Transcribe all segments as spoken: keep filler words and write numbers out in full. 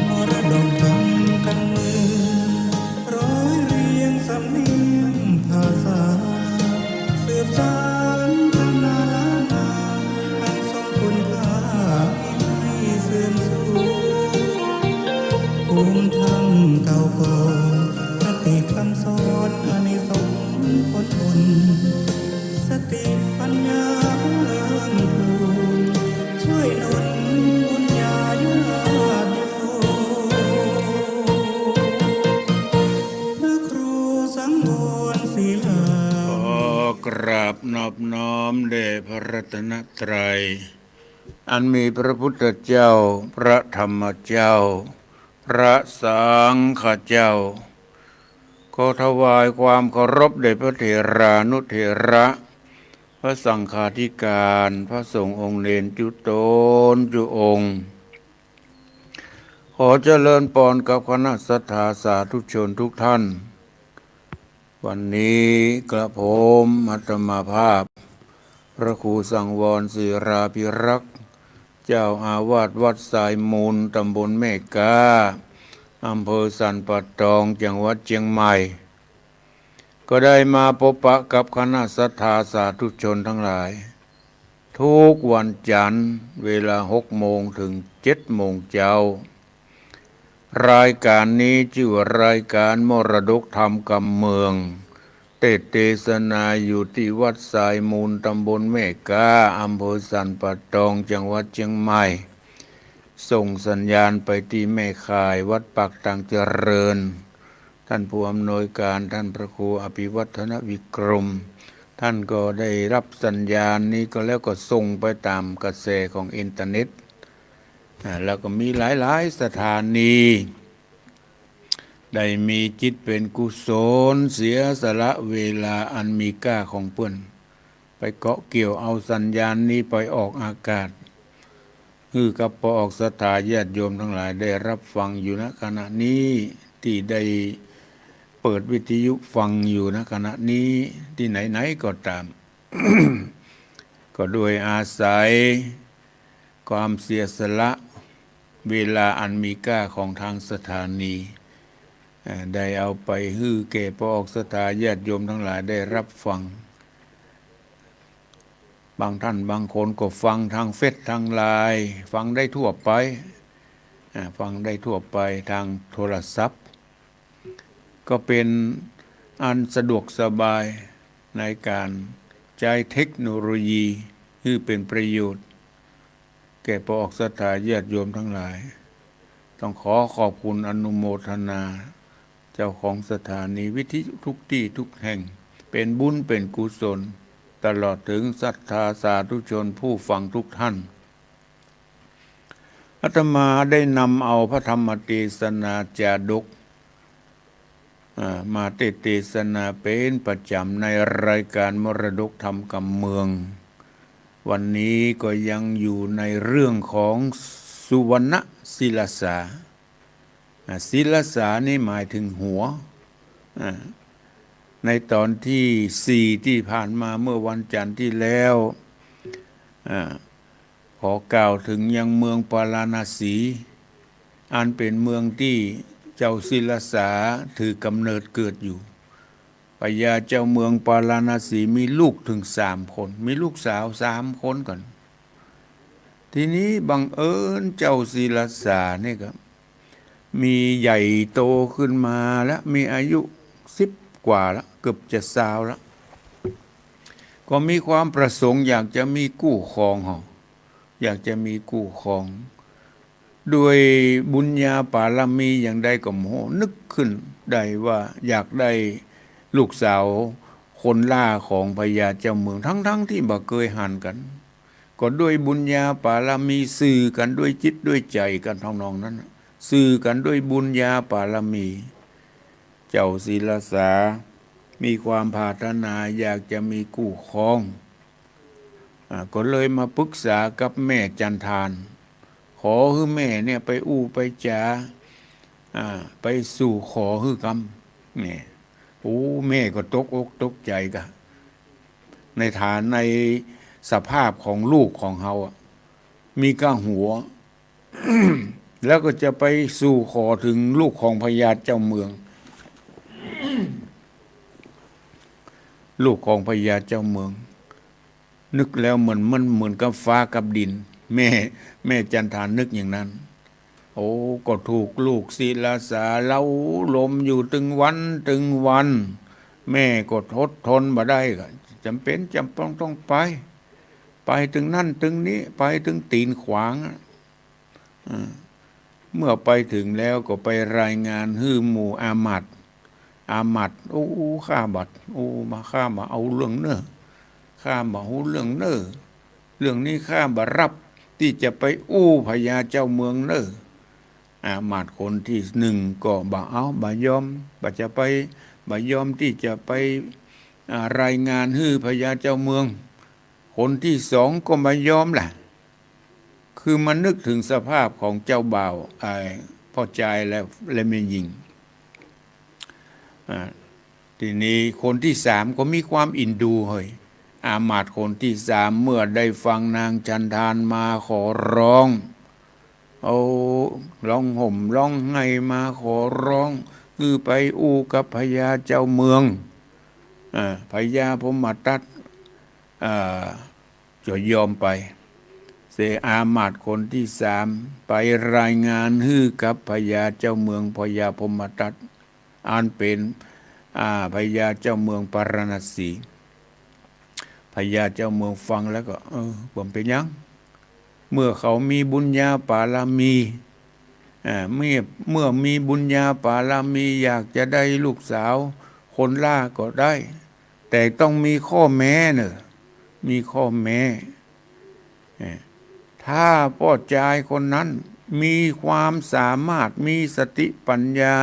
มรดกธรรมกำเมือง ร้อยเรียงสำเนียงภาษา สืบสานกันมาล้านนา อันทรงคุณค่ามิให้เสื่อมสูญ ภูมิธรรมเก่าก่อน คติคำสอน อานิสงส์ผลบุญ สติปัญญาเพิ่มพูน ช่วยหนุนบุญญาญาติโยม พระครูสังวรศิลา ขอกราบนอบน้อมแด่พระรัตนตรัย อันมีพระพุทธเจ้า พระธรรมเจ้า พระสังฆเจ้า ขอถวายความเคารพแด่พระเถรานุเถระ พระสังฆาธิการ พระสงฆ์องค์เณรจุ๊ตนจุ๊องค์ ขอเจริญปอนกับคณะศรัทธาสาธุชนทุกท่าน วันนี้กระผมอาตมาภาพ พระครูสังวรศิลาภิรักษ์ เจ้าอาวาสวัดทรายมูล ตำบลแม่ก๊า อำเภอสันป่าตอง จังหวัดเชียงใหม่ ก็ได้มาพบปะกับคณะศรัทธาสาธุชนทั้งหลาย ทุกวันจันทร์เวลาหกโมงถึงเจ็ดโมงเจ๊า รายการนี้จื้อว่ารายการมรดกธรรมกำเมือง เตสน์เตสนาอยู่ตี้วัดทรายมูล ตำบลแม่ก๊า อำเภอสันป่าตอง จังหวัดเชียงใหม่ ส่งสัญญาณไปตี้แม่ข่าย วัดปากตางเจริญ ท่านผู้อำนวยการ ท่านพระครูอภิวัฒนวิกรม ท่านก็ได้รับสัญญาณนี้ก็แล้วก็ส่งไปตามกระแสของอินเทอร์เน็ต อ่า แล้วก็มีหลายๆ สถานี ได้มีจิตเป๋นกุศล เสียสละเวลาอันมีค่าของเปิ้น ไปเกาะเกี่ยวเอาสัญญาณนี้ไปออกอากาศ หื้อกับปออกศรัทธาญาติโยมทั้งหลายได้รับฟังอยู่ ณ ขณะนี้ ตี้ได้เปิดวิทยุฟังอยู่ ณ ขณะนี้ ตี้ไหนๆ ก็ตาม ก็ด้วยอาศัยความเสียสละเวลาอันมีค่าของทางสถานี เอ่อ ได้เอาไปหื้อแก่ปออกศรัทธาญาติโยมทั้งหลายได้รับฟัง บางท่านบางคนก็ฟังทางเฟซทางไลน์ ฟังได้ทั่วไป อ่า ฟังได้ทั่วไปทางโทรศัพท์ ก็เป๋นอันสะดวกสบายในการใจ๊เทคโนโลยีหื้อเป๋นประโยชน์ แก่ปออกศรัทธาญาติโยมทั้งหลาย ต้องขอขอบคุณอนุโมทนา เจ้าของสถานีวิทยุทุกตี้ทุกแห่ง เป๋นบุญเป๋นกุศล ตลอดเถิงศรัทธาสาธุชนผู้ฟังทุกท่าน อาตมาได้นำเอาพระธรรมเตสนาจาดก อ่า มาเตสน์เตสนาเป๋นประจ๋ำในรายการมรดกธรรมกำเมือง วันนี้ก็ยังอยู่ในเรื่องของสุวรรณศิลสา อ่า ศิลสานี่หมายถึงหัว อ่า ในตอนที่สี่ตี้ผ่านมาเมื่อวันจันทร์ตี้แล้ว อ่า ขอกล่าวเถิงยังเมืองปาราณสี อันเป๋นเมืองตี้เจ้าศิลสาถือกำเนิดเกิดอยู่ พญาเจ้าเมืองปาราณสีมีลูกเถิงสามคน มีลูกสาวสามคนก่อน ทีนี้บังเอิญเจ้าศิลสานี่ก็มีใหญ่โตขึ้นมาแล้ว มีอายุสิบกว่าแล้ว เกือบจะซาวแล้ว ก็มีความประสงค์อยากจะมีกู้ครองหอ อยากจะมีกู้ครอง ด้วยบุญญาบารมีอย่างใดก็บ่ฮู้ นึกขึ้นได้ว่าอยากได้ลูกสาวคนหล้าของพญาเจ้าเมือง ทั้งๆ ตี้บ่เกยหันกั๋น ก็ด้วยบุญญาบารมีสื่อกั๋นด้วยจิตด้วยใจ๋กั๋นทำนองนั้นน่ะ สื่อกั๋นด้วยบุญญาบารมี เจ้าศิลสามีความปรารถนาอยากจะมีกู้ครอง อ่า ก็เลยมาปรึกษากับแม่จันทาน ขอหื้อแม่เนี่ยไปอู้ไปจ๋า อ่า ไปสู่ขอหื้อกำ เนี่ย โอ้ แม่ก็ตกอกตกใจ๋กะ ในฐานในสภาพของลูกของเฮาอะ มีก้าหัว แล้วก็จะไปสู่ขอเถิงลูกของพญาเจ้าเมือง ลูกของพญาเจ้าเมือง นึกแล้วเหมือน มันเหมือนกับฟ้ากับดิน แม่ แม่จันทานึกอย่างนั้น โอ้ ก็ถูกลูกศิลาสาเร้าลมอยู่ตึงวันตึงวัน แม่ก็ทน ทนบ่ได้ ก็จ๋ำเป๋นจ๋ำต้อง ต้องไป ไปตึงนั่นตึงนี้ ไปตึงตี๋นขวางอะ อ่า เมื่อไปเถิงแล้วก็ไปรายงานหื้อหมู่อามาตย์ อามาตย์ โอ้ ข้าบ่ โอ้ บ่า ข้าบ่เอาเรื่องเน่อ ข้าบ่ฮู้เรื่องเน่อ เรื่องนี้ข้าบ่ฮับตี้จะไปอู้พญาเจ้าเมืองเน่อ อามาตย์คนตี้หนึ่งก็บ่เอา บ่ยอม บ่จะไป บ่ยอมตี้จะไป อ่า รายงานหื้อพญาเจ้าเมือง คนตี้สองก็บ่ยอมแหละ คือมันนึกเถิงสภาพของเจ้าบ่าว ไอ้ ป้อจายและ และแม่ญิง อ่า ตี้นี้คนตี้สามก็มีความเอ็นดูเฮย อามาตย์คนตี้สามเมื่อได้ฟังนางจันทานมาขอร้อง เอา ฮ้องห่มฮ้องไห้มาขอร้อง หื้อไปอู้กับพญาเจ้าเมือง อ่า พญาพรหมทัต อ่า จะยอมไป เสยอามาตย์คนตี้สามไปรายงานหื้อกับพญาเจ้าเมือง พญาพรหมทัต อันเป๋น อ่า พญาเจ้าเมืองปาราณสี พญาเจ้าเมืองฟังแล้วก็ เออ บ่เป๋นหยัง เมื่อเขามีบุญญาบารมี อ่า เมื่อ เมื่อมีบุญญาบารมี อยากจะได้ลูกสาวคนหล้าก็ได้ แต่ต้องมีข้อแม้เน่อ มีข้อแม้ เอ่อ ถ้าป้อจายคนนั้นมีความสามารถ มีสติปัญญา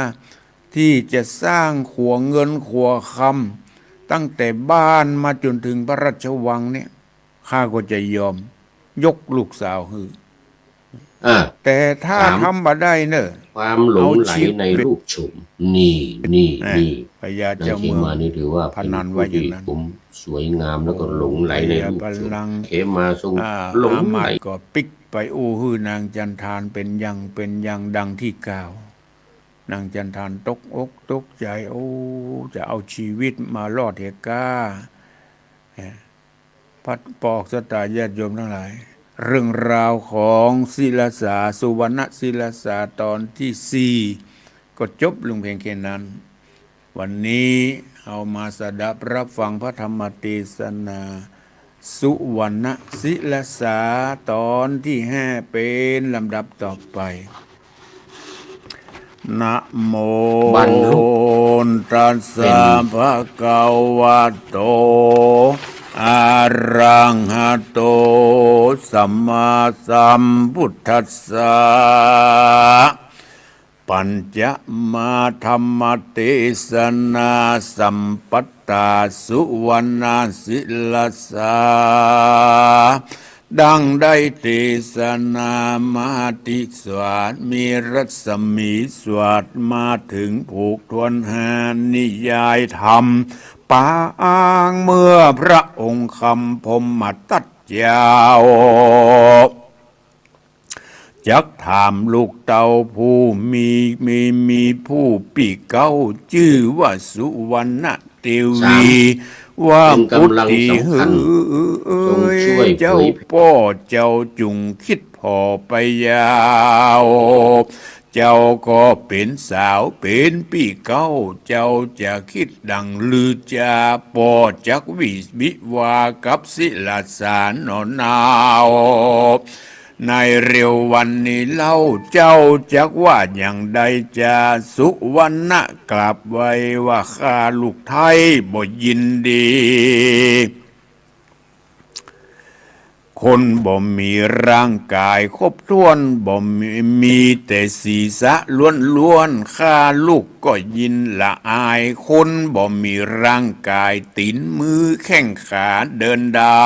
ตี้จะสร้างขัวเงินขัวคำ ตั้งแต่บ้านมาจ๋นเถิงพระราชวังเนี่ย ข้าก็จะยอมยกลูกสาวหื้อ อ่า แต่ถ้า สาม ทำบ่ได้เน่อ ความหลงไหลในรูปโฉม เอาชีวิต นี่ นี่ อ่ะ นี่ พญาเจ้าเมือง นางเขมานี่ถือว่าเป๋น พนันไว้อย่างนั้น ผู้ที่ผมสวยงามแล้วก็หลงไหลในรูปโฉม พญาบัลลังก์ เขมาทรง อ่า หลงไหล อามาตย์ก็ปิ๊กไปอู้หื้อนางจันทานเป๋นอย่าง เป๋นอย่างดังตี้กล่าว นางจันทานตกอกตกใจ๋ โอ้ จะเอาชีวิตมารอดเหตุก้า เอ่อ พัดปอกสตาญาติโยมตังหลาย เรื่องราวของศิลาสา สุวรรณศิลาสาตอนตี้สี่ ก็จบลงเพียงแค่นั้น วันนี้เอามาสดับรับฟังพระธรรมเตสนา สุวรรณศิลาสาตอนตี้ห้าเป๋นลำดับต่อไป นะโม บรรลุ ตัสสะ เป็น ภะคะวะโต อะระหะโต สัมมาสัมพุทธัสสะ ปัญจมาธัมมเตสนาสัมปัตตา สุวรรณศิลาสา ดังได้เตสนามาตี้สวัสด มีรัศมีสวัสดมาเถิงผูกถ้วนห้านิยายธรรม ปางเมื่อพระองค์คำพรหมทัตเจ้า จักถามลูกเต้าผู้มี มี มีผู้ปี้เก๊าจื้อว่าสุวรรณเตวี สาม ว่า เป็นกำลังสำคัญ ปุตติหือ จงช่วยเผยแผ่ เจ้าป้อเจ้าจุ่งคิดผ่อไปยาว เจ้าก็เป๋นสาวเป๋นปี้เก๊า เจ้าจะคิดดังลือจา ป้อจักวิ วิวาห์กับศิลาสาหนอหนาว ในเร็ววันนี้เล่า เจ้าจักว่าอย่างใดจา สุวรรณกราบไหว้ว่าข้าลูกไท้บ่ยินดี คนบ่มีร่างกายครบถ้วน บ่มี มีแต่ศีรษะล้วนๆ ข้าลูกก็ยินละอาย คนบ่มีร่างกายตี๋นมือแข้งขาเดินได้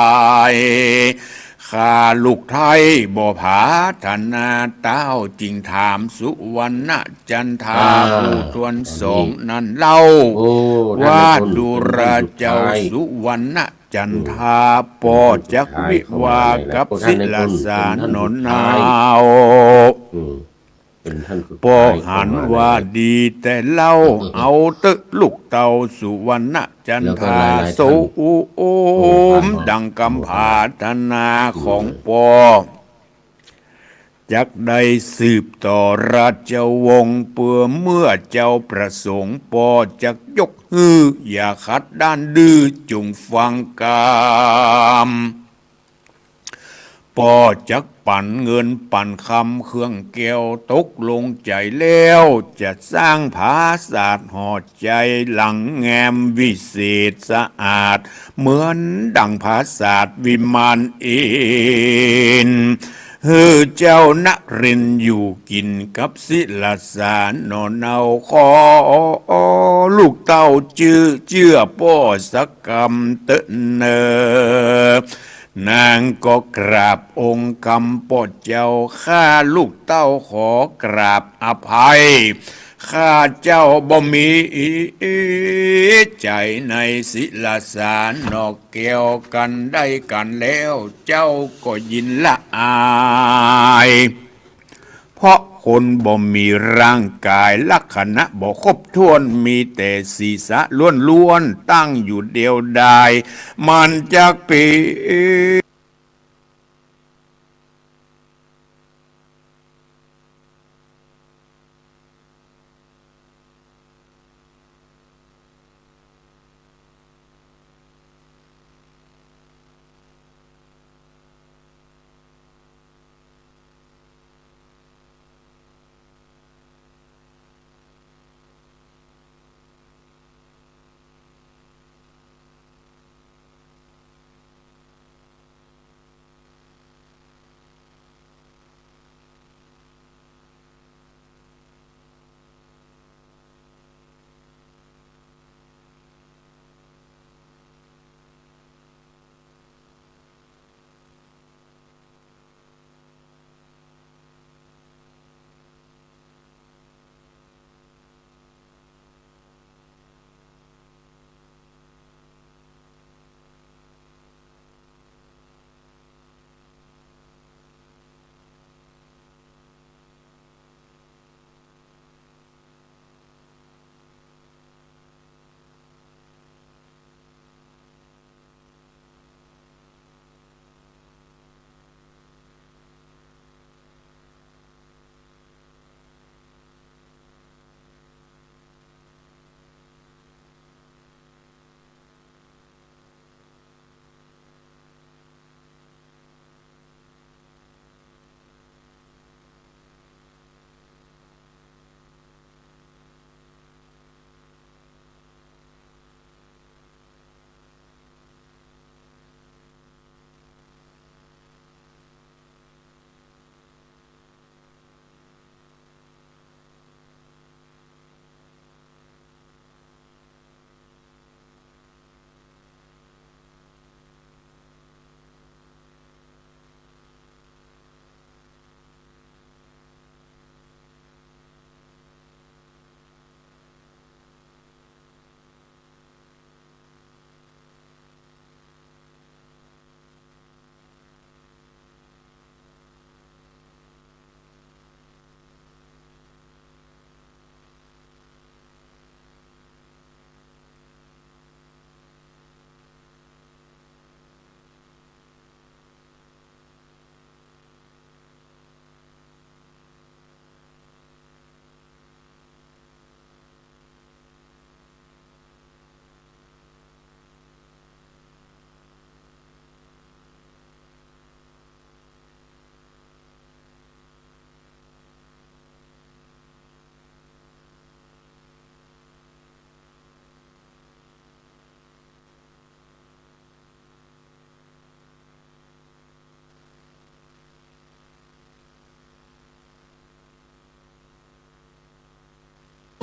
ข้าลูกไท้บ่ผาถนา เต้าจึงถามสุวรรณจันทา อ่า ผู้ถ้วนสองนั้นเล่า โอ้ ว่า ท่านในคน ดูราเจ้า คนสุดท้าย สุวรรณจันทา ป้อจักวิวาห์กับศิลาสาหนอหนาว ป้อหันว่าดีแต่เล่า เอาเต๊อะลูกเต้าสุวรรณจันทา โสมดังกำผาธนาของป้อ จักได้สืบต่อราชวงศ์ เปื้อเมื่อเจ้าประสงค์ ป้อจักยกหื้อ อย่าขัดด้านดื้อ จุ่งฟังกำ ป้อจักปันเงินปันคำเครื่องแก้ว ตกลงใจ๋แล้ว จะสร้างผาสาทห่อใจ๋หลังแงมวิเศษสะอาด เหมือนดังผาสาทวิมานอินทร์ หื้อเจ้านรินทร์อยู่กิ๋นกับศิลาสาหน่อเนา ขอลูกเต้าจื้อเจื้อป้อสักกำเต๊อะเน่อ นางก็กราบองค์คำ ป้อเจ้าข้าลูกเต้าขอกราบอภัย ข้าเจ้าบ่มีใจ๋ในศิลาสาหน่อแก้ว กันได้กันแล้ว เจ้าก็ยินละอาย เพราะคนบ่มีร่างกาย ลักษณะบ่ครบถ้วน มีแต่ศีรษะล้วนๆ ตั้งอยู่เดียวดาย มันจักเป๋น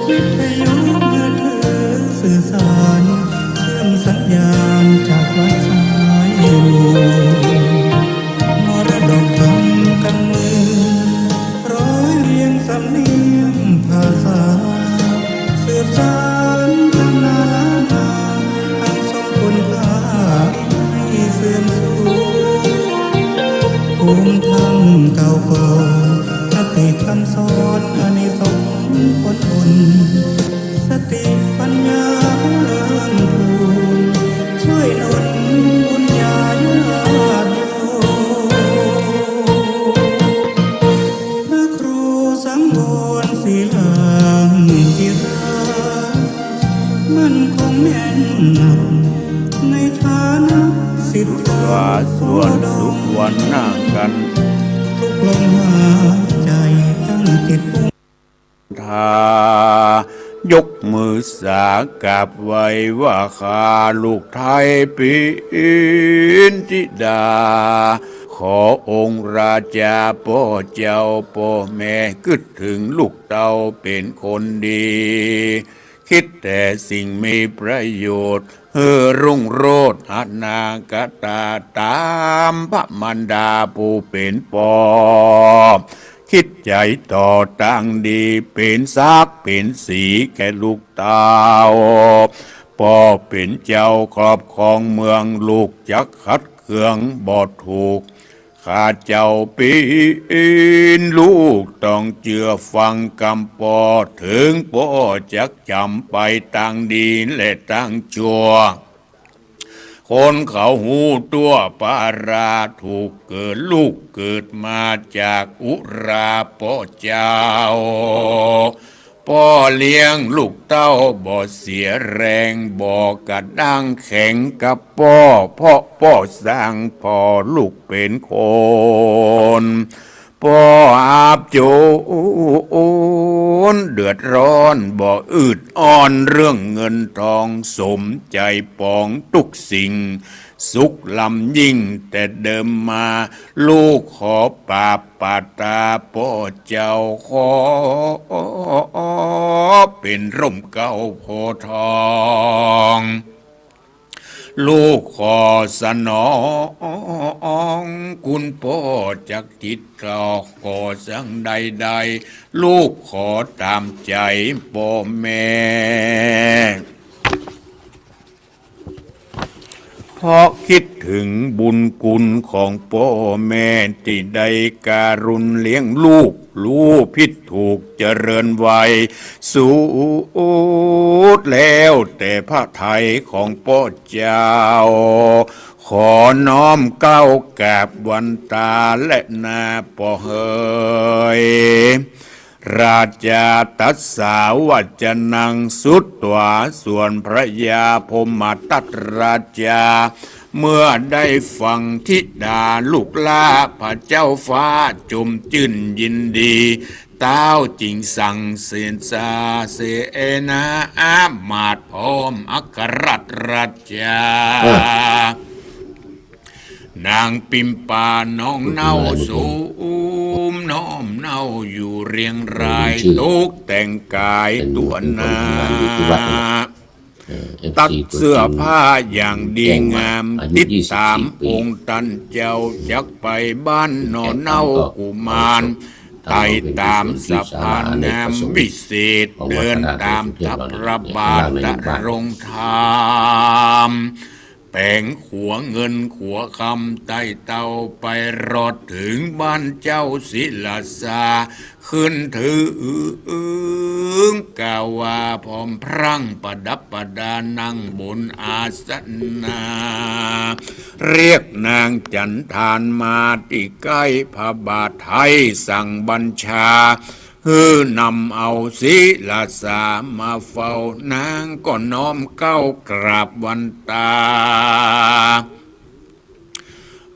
วิทยุมือถือสื่อสาร เชื่อมสัญญาณจากวัดสาย มรดกทางการเมือง ร้อยเรียงสำเนียงภาษา สืบสานตำนานล้านนา อันทรงคุณค่าให้เสื่อมสูญ ภูมิธรรมเก่าก่อน คติคำสอนอานิสงส์ ส่วนสุวรรณกัน ทุกลมหายใจ๋ตั้งจิต ทา ยกมือสากราบไหว้ว่า ข้าลูกไทยปินธิดา ขอองค์ราชาป้อเจ้าป้อแม่กึ๊ดเถิงลูกเต้าเป๋นคนดี กึ๊ดแต่สิ่งมีประโยชน์ หื้อรุ่งโรจน์อนาคตาต๋ามพระมารดาผู้เป๋นป้อ กึ๊ดใจ๋ต่อตางดี เป๋นศักดิ์เป๋นศรีแก่ลูกเต้า ป้อเป๋นเจ้าครอบครองเมือง ลูกจักขัดเคืองบ่ถูก ข้าเจ้าปินลูกต้องเจื้อฟังกำป้อ เถิงป้อจักจ๋ำไปตางดีและตางจั่ว คนเขาฮู้ตั๋วปาราถูกเกิด ลูกเกิดมาจากอุราป้อเจ้า ป้อเลี้ยงลูกเต้าบ่เสียแรง บ่กระด้างแข็งกับป้อ เพราะป้อสร้างป้อลูกเป๋นคน ป้ออับจนเดือดร้อน บ่อืดอ้อนเรื่องเงินทอง สมใจ๋ปองทุกสิ่ง สุขล้ำยิ่งแต่เดิมมา ลูกขอปราบป่าต๋าป้อเจ้า ขอเป๋นร่มเกล้าโพธิ์ทอง ลูกขอสนองคุณป้อจักจิตเกล้า ขอสังใดๆ ลูกขอต๋ามใจ๋ป้อแม่ เพราะกึ๊ดเถิงบุญคุณของป้อแม่ตี้ได้การุณเลี้ยงลูก ฮู้ผิดถูกเจริญไว สุดแล้วแต่พระทัยของป้อเจ้า ขอน้อมเกล้ากราบวันตาและนาป้อเหย ราชาตัสสาวัจจนัง สุดต๋วา ส่วนพระยาพรหมทัตราชา เมื่อได้ฟังธิดาลูกหล้า พระเจ้าฟ้าจมจื้นยินดี เต้าจึงสั่งเสนา เสนาอามาตย์พร้อมอัครราชา เออ นางปิมปาน้องเน่า ปิมปา สุมน้อมเน่าอยู่เรียงราย เออ ชื่อ ตกแต่งก๋าย เออ ตั๋วนา เออ เอฟซี ตัดเสื้อผ้าอย่างดีงาม ตัวจริง อายุ ติดต๋าม ยี่สิบสี่ ปี๋ องค์ต้านเจ้าจักไปบ้านหน่อเน่ากุมาร ไต่ต๋ามสะพานงามวิเศษ เดินต๋ามตะพระบาทตรงธรรม แป๋งขัวเงินขัวคำไต่เต้าไปรอดเถิงบ้านเจ้าศิลาสา ขึ้นเถิงกล่าวว่าพร้อมพรั่งประดับประดานั่งบนอาสนะ เรียกนางจันทานมาตี้ใก้พระบาทไท้สั่งบัญชา หื้อนำเอาศิลาสามาเฝ้า นางก็น้อมเกล้ากราบวันตา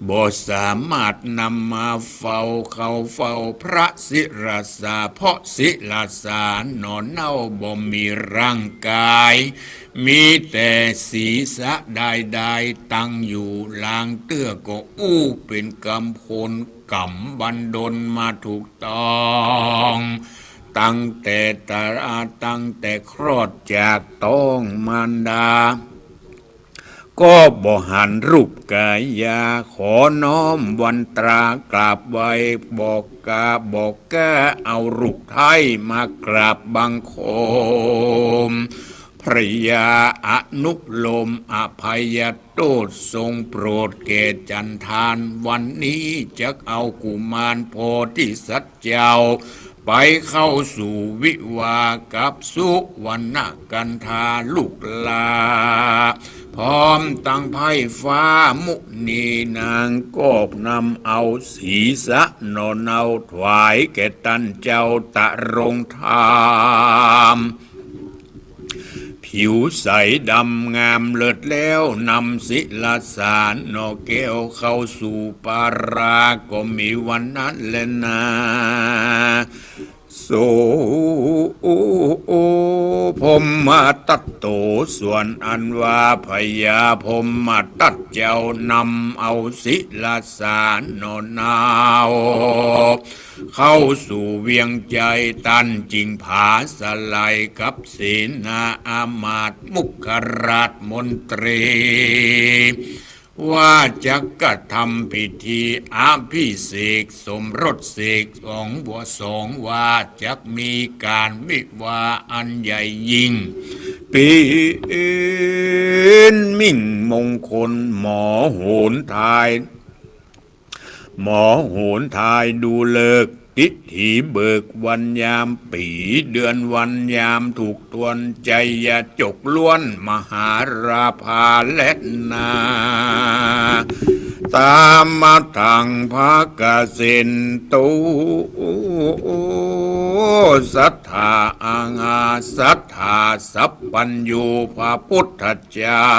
บ่สามารถนำมาเฝ้า เข้าเฝ้าพระศิลาสา เพราะศิลาสาหน่อเน่าบ่มีร่างก๋าย มีแต่ศีรษะด้ายๆ ตั้งอยู่ ลางเตื้อก็อู้เป๋นกำคน ก๋ำบันดลมาถูกต้อง ตั้งแต่ตะ ตั้งแต่คลอดจากต๊องมารดา ก็บ่หันรูปก๋ายา ขอน้อมวันตากราบไหว้ บ่กล้า บ่กล้าเอารูปไท้มากราบบังคม พระยาอนุโลมอภัยโทษ ทรงโปรดแก่จันทาน วันนี้จักเอากุมารโพธิสัตว์เจ้า ไปเข้าสู่วิวาห์กับสุวรรณกันธาลูกหล้า พร้อมตังไพร่ฟ้ามุนี นางก็นำเอาศีรษะหน่อเน่าถวายแก่ต้านเจ้าตรงธรรม เผ ผิวใสดำงามเลิศแล้ว นำศิลาสาหน่อแก้วเข้าสู่ปารา ก็มีวันนั้นแลนา โส พรหมทัตโต ส่วนอันว่าพญาพรหมทัตเจ้านำเอาศิลาสาหน่อนาว เข้าสู่เวียงใจ๋ ต้านจึงผาสลายกับเสนาอามาตย์มุขราชมนตรี ว่าจักกระทำพิธีอภิเษกสมรสเสกสองว่าสอง ว่าจักมีก๋านวิวาห์อันใหญ่ยิ่ง เป๋นมิ่งมงคล หมอโหนทาย หมอโหนทายดูฤกษ์ ติถีเบิกวันยามปี๋ เดือนวันยามถูกตวน ชัยจกล้วนมหาราภาแลนา ตามมาทังภะกะเสนตุ สัตถาอาหา สัตถาสัพพัญญู พระพุทธเจ้า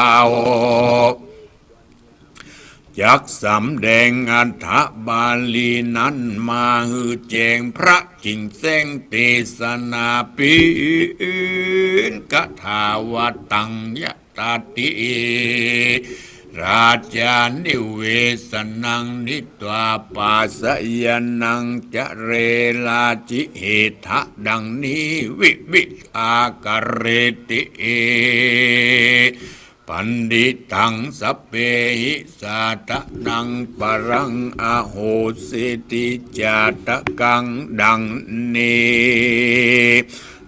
จักสำแดงอัฏฐบาลีนั้นมาหื้อแจ้ง พระจึงแสดงเตสนาเป๋นคาถาว่า ตังยะตาติ ราชานิเวสนัง นิตวาปาสยานัง จะเรราจิเหถะ ดังนี้ วิวิชาการะติ ปัณฑิตัง สัพเพหิ สาธะนัง ปะรัง อโหสิติ จาตะกัง ดังนี้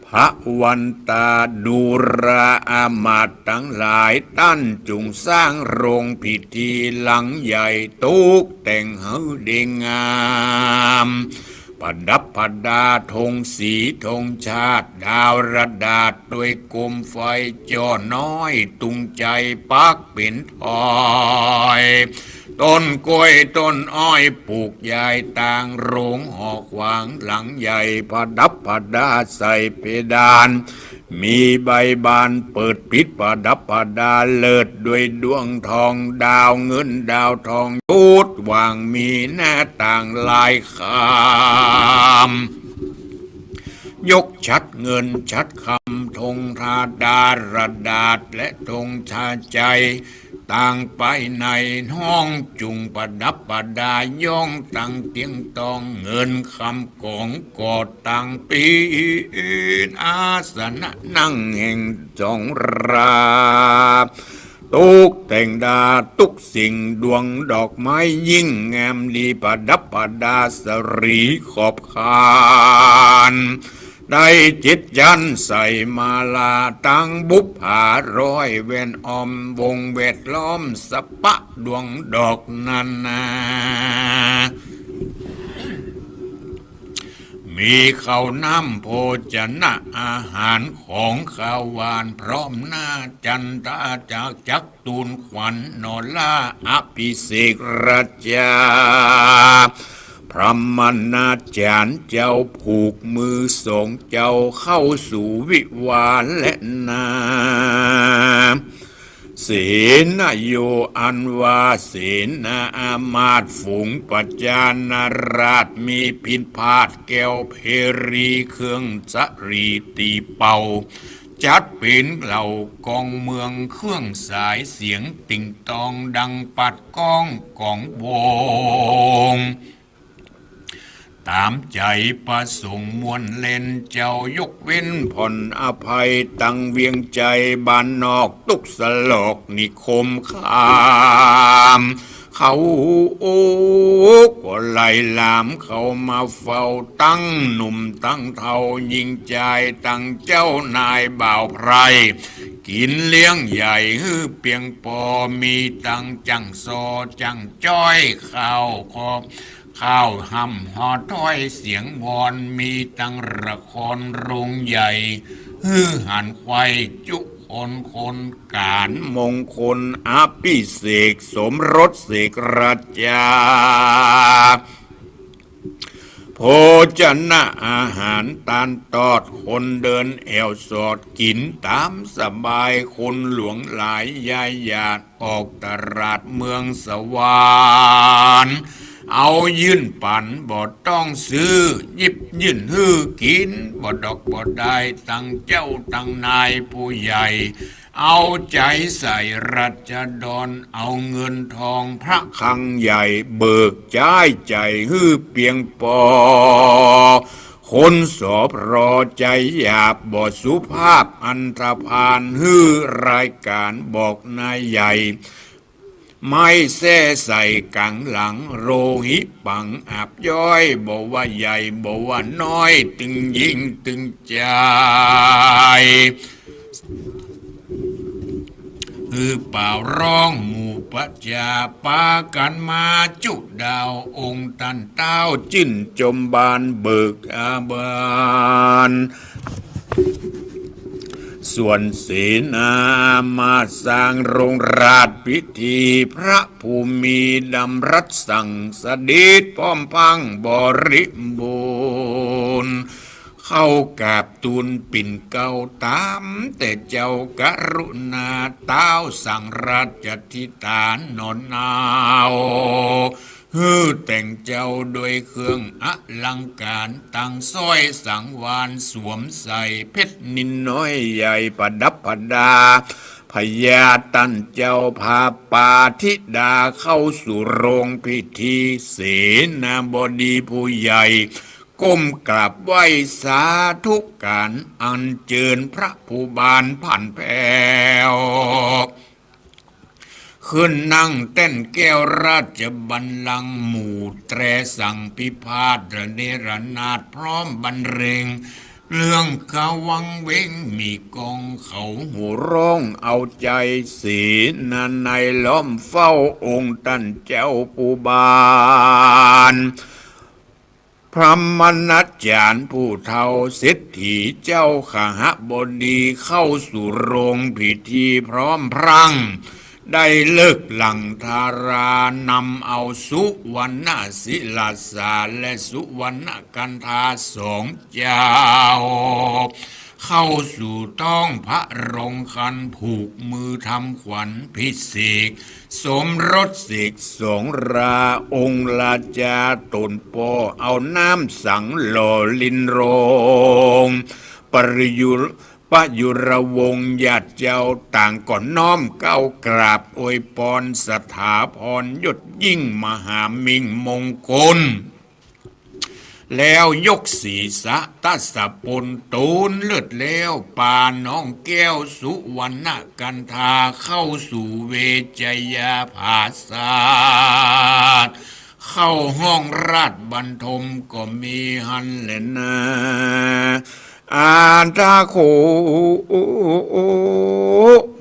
พระวันตาดูราอามาตย์ตังหลาย ต้านจุ่งสร้างโฮงพิธีหลังใหญ่ ตกแต่งหื้อดีงาม ประดับประดาธงสีธงชาติ ดาวระดาษด้วยโคมไฟ จ้อน้อยตุงชัยปักเป๋นถ้อย ต้นกล้วยต้นอ้อยปลูกใหญ่ตางโฮง หอขวางหลังใหญ่ ประดับประดาใส่เพดาน มีใบบานเปิดปิดประดับประดาเลิศด้วยดวงทอง ดาวเงินดาวทองจุดหว่าง มีหน้าต่างลายคาม ยกฉัตรเงินฉัตรคำ ธงธาดาระดาษ และธงชาชัย ตางไปในห้องจุ่งประดับประดา ย่องตังเตียงตอง เงินคำของก่อตังเป๋นอาสนะนั่งแห่งสองรา ตกแต่งดาทุกสิ่ง ดวงดอกไม้ยิ่งงามดี ประดับประดาสรีขอบคาน ได้เจ็ดชั้นใส่มาลา ตังบุปผาร้อยแว่นอ้อม วงแวดล้อมสะพะดวงดอกนานา มีข้าวน้ำโภชนะอาหารของคาวหวาน พร้อมหน้าจันทา จักจักทูลขวัญนอลาอภิเษกราชา พระมณาจารย์เจ้าผูกมือสองเจ้า เข้าสู่วิวาห์แลนา เสนโย อันว่าเสนาอามาตย์ฝูงประชานาราช มีพิณฑาตแก้วเพรี เครื่องสะหรีตีเป่า จัดเป๋นเหล่ากองเมือง เครื่องสายเสียงติ่งตอง ดังปัดก้องของวง ต๋ามใจ๋ประสงค์ม่วนเล่น เจ้ายกเว้นผ่อนอภัย ตังเวียงใจ๋บ้านนอก ตุ๊กสลอกนิคมคาม เขาก็ไล่หลามเข้ามาเฝ้า ตังหนุ่มตังเฒ่าหญิงจาย ตังเจ้านายบ่าวไพร่ กิ๋นเลี้ยงใหญ่หื้อเปียงปอ มีตังจ้างซอจ้างจ้อย ข้าวก็ ข้าวห่ำห่อถ้อยเสียงวอน มีตังละครโฮงใหญ่ หื้อหันไขว้จุคนคน ก๋านมงคลอภิเษกสมรสเสกราชา โภชนะอาหารตานตอด คนเดินแอ่วสอด กิ๋นต๋ามสบาย คนหลวงหลายย้ายหยาด ออกตลาดเมืองสวรรค์ เอายื่นปั๋นบ่ต้องซื้อ หยิบยื่นหื้อกิ๋น บ่ดอกบ่ดายตังเจ้าตังนายผู้ใหญ่ เอาใจ๋ใส่ราษฎร เอาเงินทองพระคลังใหญ่ เบิกใจ๊ใจ๋หื้อเปียงปอ คนสอพรอใจ๋หยาบบ่สุภาพอันธพาล หื้อรายก๋านบอกนายใหญ่ ไม้แส้ใส่ก๋างหลัง โลหิปังอาบย้อย บ่ว่าใหญ่บ่ว่าน้อย ตึงยิ่งตึงใจ๋ หื้อป่าวร้องหมู่ประจา ปากั๋นมาจุดาว องค์ต้านเต๊าจื้นจมบานเบิกอาบาน ส่วนเสนามาสร้างโรงราชพิธี พระผู้มีดำรัสสั่งสถิตพร้อมพรังบริบูรณ์ เข้ากราบตูลปิ่นเกล้าต๋ามแต่เจ้ากรุณา เต๊าสั่งราชธิดาหนอหนาว หื้อแต่งเจ้าด้วยเครื่องอลังก๋าน ตังสร้อยสังวาลสวมใส่ เพชรนิลน้อยใหญ่ประดับประดา พญาต้านเจ้าพาปาธิดาเข้าสู่โรงพิธี เสนาบดีผู้ใหญ่ก้มกราบไหว้สาธุก๋าน อัญเจิญพระผู้บานผ่านแผ้ว ขึ้นนั่งแต้นแก้วราชบัลลังก์ หมู่แตรสั่งพิพาทระเนระนาดพร้อมบรรเลง เรื่องกาวังเวงมีกองเขาโห่ร้องเอาใจ๋ เสนานัยล้อมเฝ้าองค์ต้านเจ้าผู้บาน พรหมณาจ๋ารย์ผู้เฒ่าเศรษฐีเจ้าขหบดีเข้าสู่โรงพิธีพร้อมพรัง ได้ฤกษ์หลั่งทารานำเอาสุวรรณศิลาสาและสุวรรณกันธาสองเจ้า เข้าสู่ต๊องพระโรงคัน ผูกมือทำขวัญพิเศษ สมรสเสกสองรา องค์ราชาต๋นป้อเอาน้ำสังหล่อรินโรง ปริยุร ปยุรวงศ์ญาติเจ้าต่างก็น้อมเกล้ากราบอวยปอนสถาพรยศยิ่งมหามิ่งมงคล แล้วยกศีรษะตสะปน ตูลเลิศแล้วปาน้องแก้วสุวรรณกันธา เข้าสู่เวชยาผาสาท เข้าห้องราชบันทมก็มีหั้นแลนา อาทาโข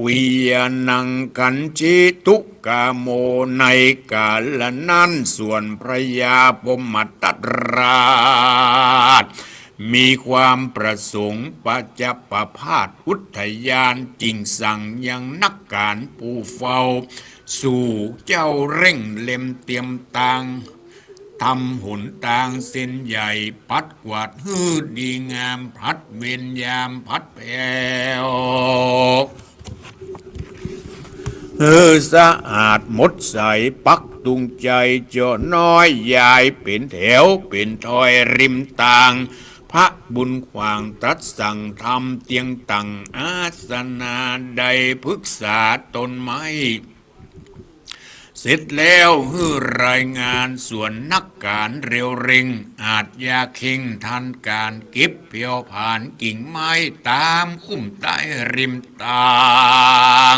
วิยานังคันชิตุกาโม ในกาลนั้นส่วนพระยาพรหมทัตราช มีความประสงค์ประจะประพาสอุทยาน จึงสั่งยังนักก๋านผู้เฝ้า สู่เจ้าเร่งเล็มเตรียมตาง ทำหนตางเส้นใหญ่ ปัดกวาดหื้อดีงาม ผลัดเวรยามผลัดแผ้ว หื้อสะอาดหมดใส ปักตุงใจ๋เจาะน้อย ยายเป๋นแถวเป๋นทอยริมตาง พระบุญขว้างตรัสสั่งทำเตียงตั้งอาสนะ ได้ผึกษาต้นไม้ เสร็จแล้วหื้อรายงานส่วนนักก๋านเร็วเร่ง อาชญาเข่งทันก๋านเก็บเผียวผลาญกิ่งไม้ต๋ามคุ้มใต้ริมตาง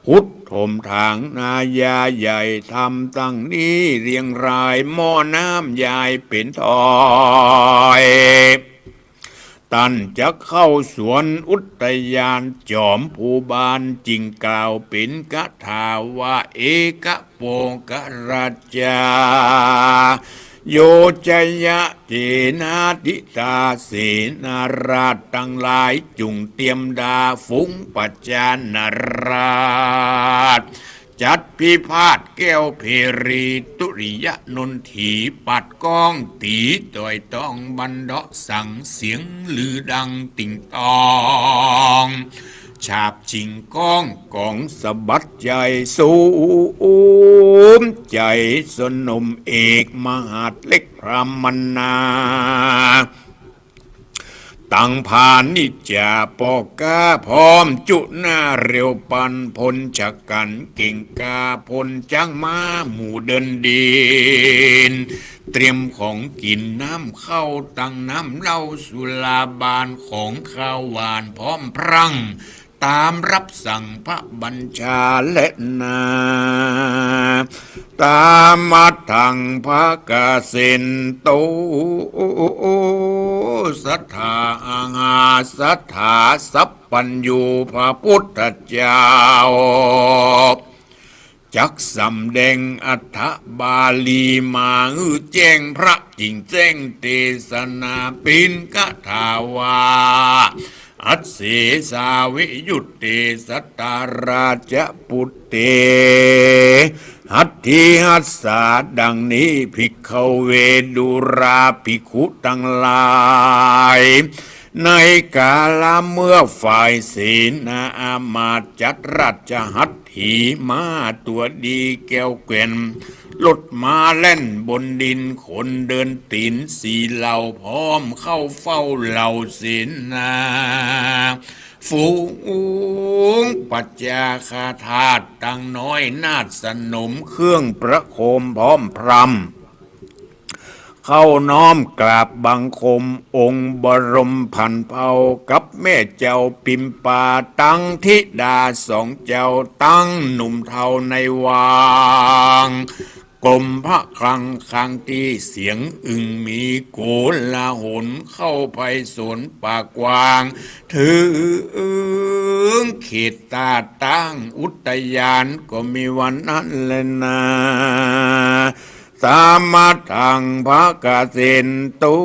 ขุดถมถางนาหญ้าใหญ่ ทำตังนี้เรียงราย หม้อน้ำยายเป๋นทอย ต้านจักเข้าสวนอุทยาน จอมภูบาลจึงกล่าวเป๋นคาถาว่า เอกะโปกะราชา โยชยะเสนาธิตา เสนาราชตังหลายจุ่งเตรียมดา ฝูงประชานาราช จัดพิพาทแก้วเพรี ตุริยะนนที ปัดก้องตี๋ ต่อยตองบันเดาะสัง เสียงลือดังติ่งตอง ฉาบฉิ่งก้องก๋องสะบัดใจ๋ สุมใจ๋สนมเอก มหาดเล็กพรามนา ตังพาณิชย์จ๋าป้อก๊า พร้อมจุหน้าเร็วปัน พลชะกั๋นเก่งกล้า พลจ๊างม้าหมู่เดินดิน เตรียมของกิ๋นน้ำข้าว ตังน้ำเหล้าสุราบาน ของคาวหวานพร้อมพรั่ง ต๋ามรับสั่งพระบัญชาแลนา ตามัทธัง ภคเสนตุ สัตถาอาหา สัตถาสัพพัญญู พระพุทธเจ้า จักสำแดงอัฏฐบาลี มาหื้อแจ้งพระจิ่งแจ้งเตสนา เป๋นคาถาว่า อัสเสสาวิยุตเต สัตตาราชปุตเต หัตถิหัสสา ดังนี้ ภิกขเว ดูราภิกขุตังหลาย ในกาละเมื่อฝ่ายเสนาอามาตย์จัดราชหัต ถีม้าตั๋วดีแก้วแกว่น รถม้าแล่นบนดิน คนเดินตี๋นสี่เหล่า พร้อมเข้าเฝ้าเหล่าเสนา ฝูงปัจจาคาทาสตังน้อยนาฏสนม เครื่องประโคมพร้อมพร่ำ เข้าน้อมกราบบังคมองค์บรมผันเภา กับแม่เจ้าปิมปา ตังธิดาสองเจ้า ตังหนุ่มเฒ่าในวัง กรมพระคลังคลังตี้ เสียงอึ่งมีโกลาหล เข้าไพศาลปากกว้าง เถิงเขตตาตั้งอุทยาน ก็มีวันนั้นแลนา ตามัทธัง ภคเสนตุ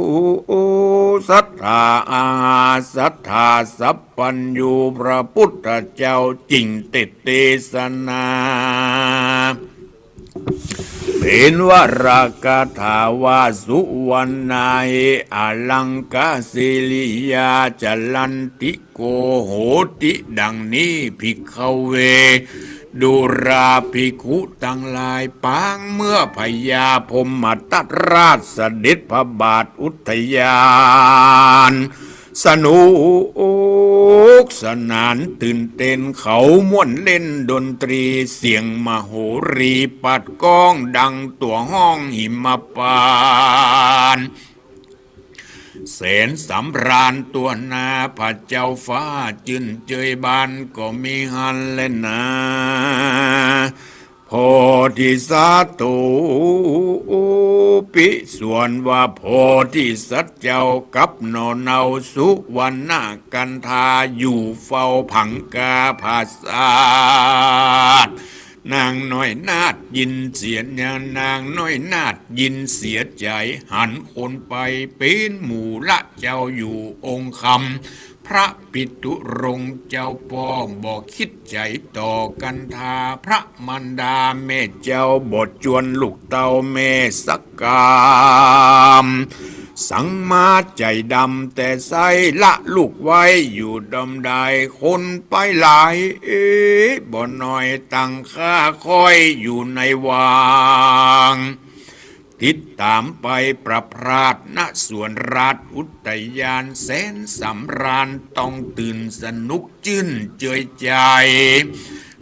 สัตถาอาหา สัตถาสัพพัญญู พระพุทธเจ้าจิ่งเตสนา เป๋นวรคาถาว่า สุวรรณาหิ อลังคาสิริยา จรันติ โกโหติ ดังนี้ ภิกขเว ดูราภิกขุตังหลาย ปางเมื่อพญาพรหมทัตราชเสด็จพระบาทอุทยาน สนุกสนานตื่นเต้น เขาม่วนเล่นดนตรี เสียงมโหรีปัดก้องดังตั๋วห้องหิมพานต์ แสนสำราญตั๋วหน้า พระเจ้าฟ้าจื้นเจยบาน ก็มีหั้นแลนา โพธิสัตว์ตูปิ ส่วนว่าโพธิสัตว์เจ้ากับหน่อเนาสุวรรณคันธา อยู่เฝ้าผังคาผาสาท นางน้อยนาฏยินเสีย นางน้อยนาฏยินเสียใจ๋ หันคนไปเป๋นหมู่ละเจ้าอยู่องค์คำ พระปิตุรงค์เจ้าป้อบ่คิดใจ๋ต่อคันธา พระมารดาแม่เจ้าบ่จวนลูกเต้าแม่สักกำ สังมาใจ๋ดำแต่ใส ละลูกไว้อยู่ดอมดาย คนไปหลาย เอ๊ะ บ่น้อยตังข้าค่อยอยู่ในวัง ติดต๋ามไปประพลาด ณ สวนราชอุทยาน แสนสำราญต้องตื่นสนุกจื้นเจยใจ๋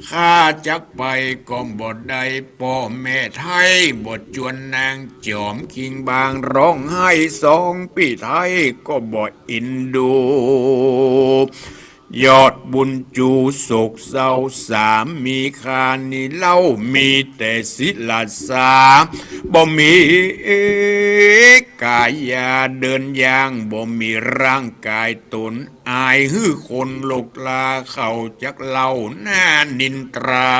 ข้าจักไปก็บ่ได้ ป้อแม่ไท้บ่จวน นางจอมคิงบางร้องไห้ สองปี้ไท้ก็บ่เอ็นดู ยอดบุญจูโศกเศร้า สามีข้านี้เล่า มีแต่ศิลาสา บ่มีกายาเดินย่าง บ่มีร่างกายต๋น อายหื้อคนโลกลา เขาจักเล่าหน้านินตรา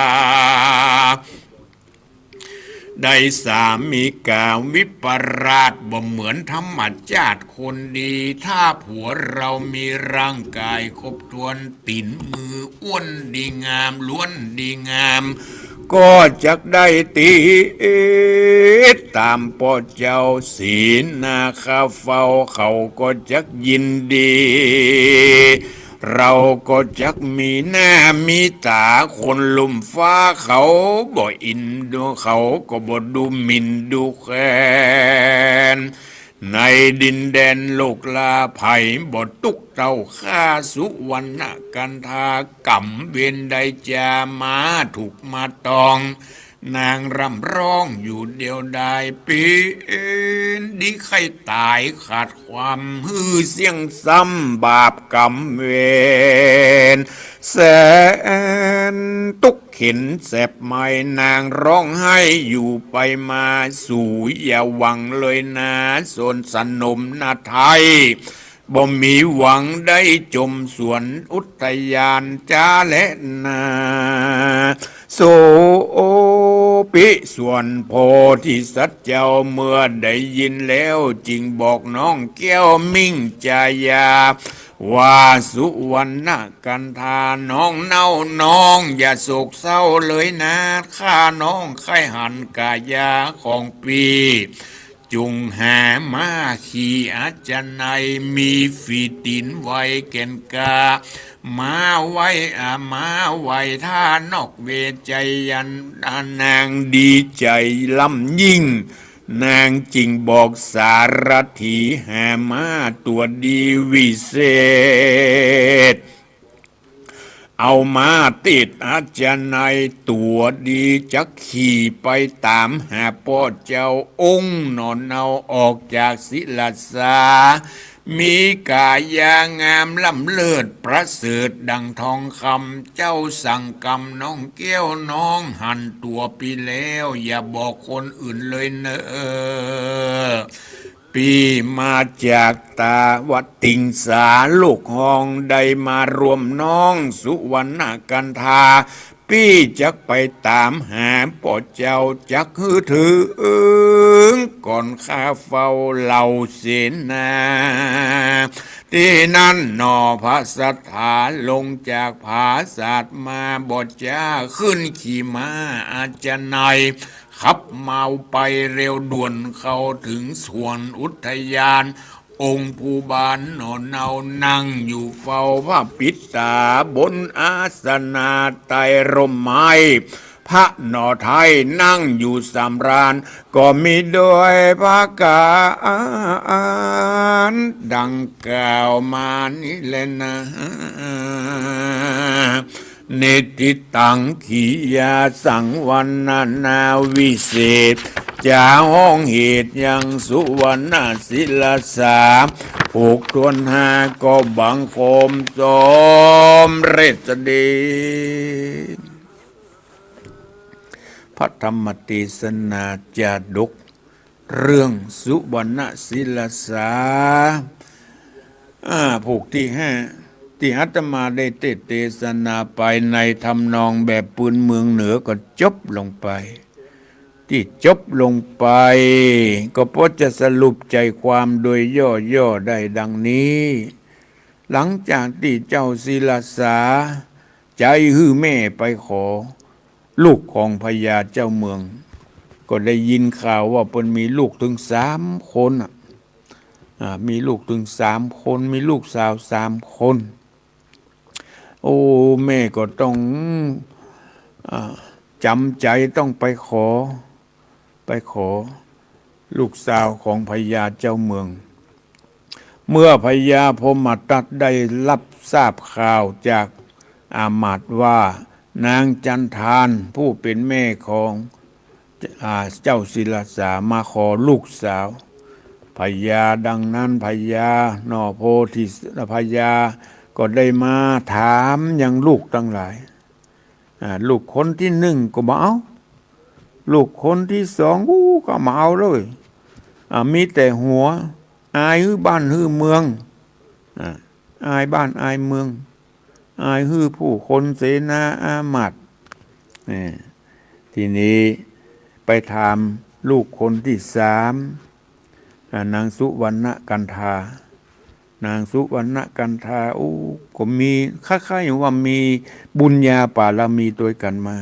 ได้สามีกาวิปลาส บ่เหมือนธรรมชาติคนดี ถ้าผัวเรามีร่างกายครบถ้วน ตี๋นมืออ้วนดีงาม ล้วนดีงาม ก็จักได้ติดต๋ามป้อเจ้าเสนาข้าเฝ้า เขาก็จักยินดี เราก็จักมีหน้ามีต๋า คนลุ่มฟ้าเขาบ่อินดู เขาก็บ่ดูหมิ่นดูแคลน ในดินแดนโลกลา ใผบ่ตุ๊กเต้าข้าสุวรรณกันธา ก๋รรมเวรใดจามาถูกมาตอง นางร่ำร้องอยู่เดียวดาย เป๋นดีใค่ต๋ายขาดความหื้อเสี้ยงซ้ำ บาปก๋รรมเวรแสนตุ๊กเข็ญแสบไหม้ นางร้องไห้อยู่ไปมา สูอย่าหวังเลยนา สนสนมนาไทย บ่มีหวังได้จมสวนอุทยานจาแลนา โสปิ ส่วนโพธิสัตว์เจ้าเมื่อได้ยินแล้ว จึงบอกน้องแก้วมิ่งจายา ว่าสุวรรณกันธาน้องเน่า น้องอย่าโศกเศร้าเลยนา ข้าน้องใค่หันก๋ายาของปี้ จุ่งหาม้าขี่อัจจะนัย มีฝีตี๋นไวแก่นกล้า ม้าไว อา ม้าไวท่านอกเวชยันต์ นางดีใจ๋ล้ำยิ่ง นางจึงบอกสารถีหาม้าตั๋วดีวิเศษ เอาม้าติดอัจจะนัยตั๋วดี จักขี่ไปต๋ามหาป้อเจ้า องค์หน่อเนาออกจากศิลสา มีก๋ายางามล้ำเลิศประเสริฐดั่งทองคำ เจ้าสั่งกำน้องแก้วน้องหันตั๋วปี้แล้ว อย่าบอกคนอื่นเลยเน่อ ปี้มาจากตาวัดติงสา ลูกฮองได้มาร่วมน้องสุวรรณกันธา ปี้จักไปต๋ามหาป้อเจ้า จักหื้อเถิงก่อนข้าเฝ้าเหล่าเสนา ตี้นั้นหน่อพระสัตถาลงจากผาสาทมา บ่จ๊าขึ้นขี่ม้าอัจจะนัย ขับเมาไปเร็วด่วนเข้าถึงสวนอุทยาน องค์ภูบาลหน่อเนานั่งอยู่เฝ้าพระปิดตา บนอาสนะใต้ร่มไม้ พระหน่อไทยนั่งอยู่สำราญ ก็มีโดยประก๋ารดังกล่าวมานี้แลนา เนติตัง กิริยาสังวรรณนาวิเศษ จะฮ้องเหตุยังสุวรรณศิลสา หกถ้วนห้าก็บังคมสมเร็จเสด็จ พระธรรมเตสนาจาดก เรื่องสุวรรณศิลสา อ่า ผูกตี้ห้า ตี้อาตมาได้เตสน์เตสนาไปในทำนองแบบปืนเมืองเหนือก็จบลงไป ตี้จบลงไป ก็พอจะสรุปใจ๋ความโดยย่อๆ ได้ดังนี้ หลังจากตี้เจ้าศิลสา ใจ๊หื้อแม่ไปขอ ลูกของพญาเจ้าเมือง ก็ได้ยินข่าวว่าเปิ้นมีลูกเถิงสามคนน่ะ อ่า มีลูกเถิงสามคน มีลูกสาวสามคน โอ้ แม่ก็ต้อง อ่า จ๋ำใจ๋ต้องไปขอ ไปขอลูกสาวของพญาเจ้าเมือง เมื่อพญาพรหมทัตได้รับทราบข่าวจากอามาตย์ว่า นางจันทานผู้เป๋นแม่ของ อ่า เจ้าศิลสามาขอลูกสาว พญาดังนั้น พญาหน่อโพธิ พญาก็ได้มาถามยังลูกตังหลาย อ่า ลูกคนตี้นึ่งก็บ่เอา ลูกคนตี้สอง อู้ ก็บ่เอาเลย อ่า มีแต่หวง อายหื้อบ้านหื้อเมือง อ่า อายบ้านอายเมือง อายหื้อผู้คนเสนาอามาตย์ เอ่อ ทีนี้ไปถามลูกคนตี้สาม อ่า นางสุวรรณกันธา นางสุวรรณกันธา อู้ ก็มี คล้ายๆ ว่ามีบุญญาบารมีตวยกั๋นมา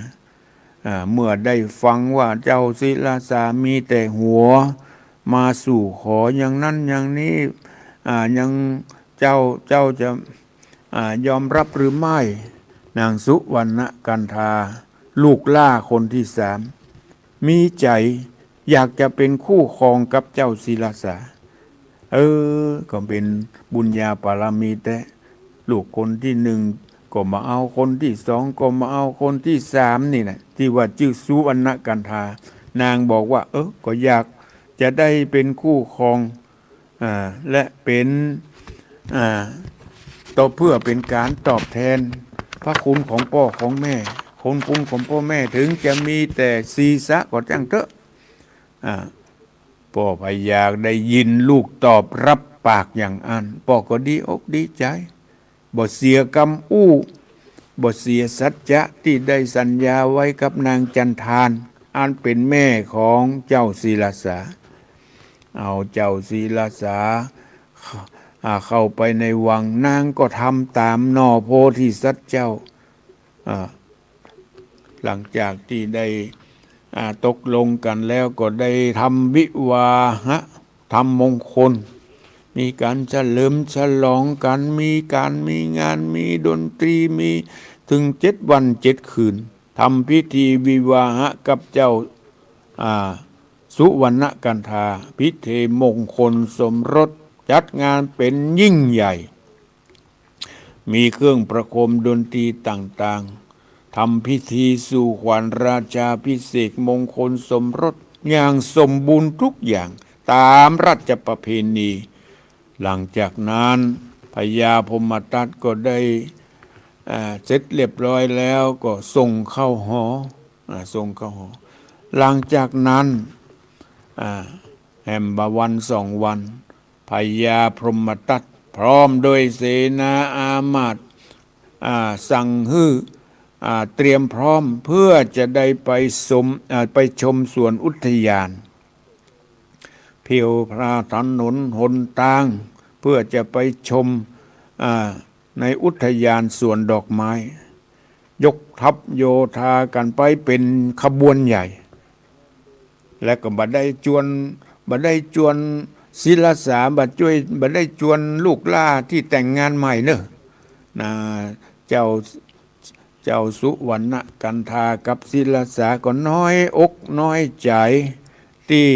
อ่า เมื่อได้ฟังว่าเจ้าศิลสามีแต่หัวมาสู่ขออย่างนั้นอย่างนี้ อ่า ยังเจ้า เจ้าจะ อ่า ยอมรับหรือไม่ นางสุวรรณกันธา ลูกหล้าคนที่สาม มีใจ๋อยากจะเป๋นคู่ครองกับเจ้าศิลสา เออ ก็เป๋นบุญญาบารมีแต๊ ลูกคนที่หนึ่งก็บ่เอา คนที่สองก็บ่เอา คนที่สามนี่แหละ ตี้ว่าจื้อสุวรรณกันธา นางบอกว่า เออ ก็อยากจะได้เป๋นคู่ครอง อ่า และเป๋น อ่า ต่อ เพื่อเป๋นก๋านตอบแตนพระคุณของป้อของแม่ คุณ คุณของป้อแม่ เถิงจะมีแต่ศีรษะก็จ้างเต๊อะ อ่า ป้อพญาได้ยินลูกตอบรับปากอย่างอั้น ป้อก็ดีอกดีใจ๋ บ่เสียกำอู้ บ่เสียสัจจะตี้ได้สัญญาไว้กับนางจันทาน อันเป๋นแม่ของเจ้าศิลสา เอาเจ้าศิลสา อ่า เข้าไปในวัง นางก็ทำต๋ามหน่อโพธิสัตว์เจ้า อ่า หลังจากตี้ได้ อ่า ตกลงกั๋นแล้วก็ได้ทำวิวาหะ ทำมงคล มีก๋านเฉลิมฉลองกั๋น มีก๋าน มีงาน มีดนตรี มีเถิงเจ็ดวันเจ็ดคืน ทำพิธีวิวาหะกับเจ้า อ่า สุวรรณกันธา พิธีมงคลสมรส จัดงานเป๋นยิ่งใหญ่ มีเครื่องประโคมดนตรีต่างๆ ทำพิธีสู่ขวัญราชาภิเษกมงคลสมรสอย่างสมบูรณ์ทุกอย่างต๋ามราชประเพณี หลังจากนั้นพญาพรหมทัตก็ได้ อ่า เสร็จเรียบร้อยแล้วก็ส่งเข้าหอ อ่า ส่งเข้าหอ หลังจากนั้น อ่า แหมบ่าวันสองวัน พญาพรหมทัตพร้อมด้วยเสนาอามาตย์ อ่า สั่งหื้อ อ่า เตรียมพร้อมเพื่อจะได้ไปสม อ่า ไปชมสวนอุทยาน ผิวพระถนนหนตาง เพื่อจะไปชม อ่า ในอุทยานสวนดอกไม้ ยกทัพโยธากั๋นไปเป๋นขบวนใหญ่ และก็บ่ได้จวน บ่ได้จวนศิลสา บ่จ้วย บ่ได้จวนลูกหล้าตี้แต่งงานใหม่เน่อ นะ เจ้า เจ้าสุวรรณกันธากับศิลสาก็น้อยอกน้อยใจ๋ ตี้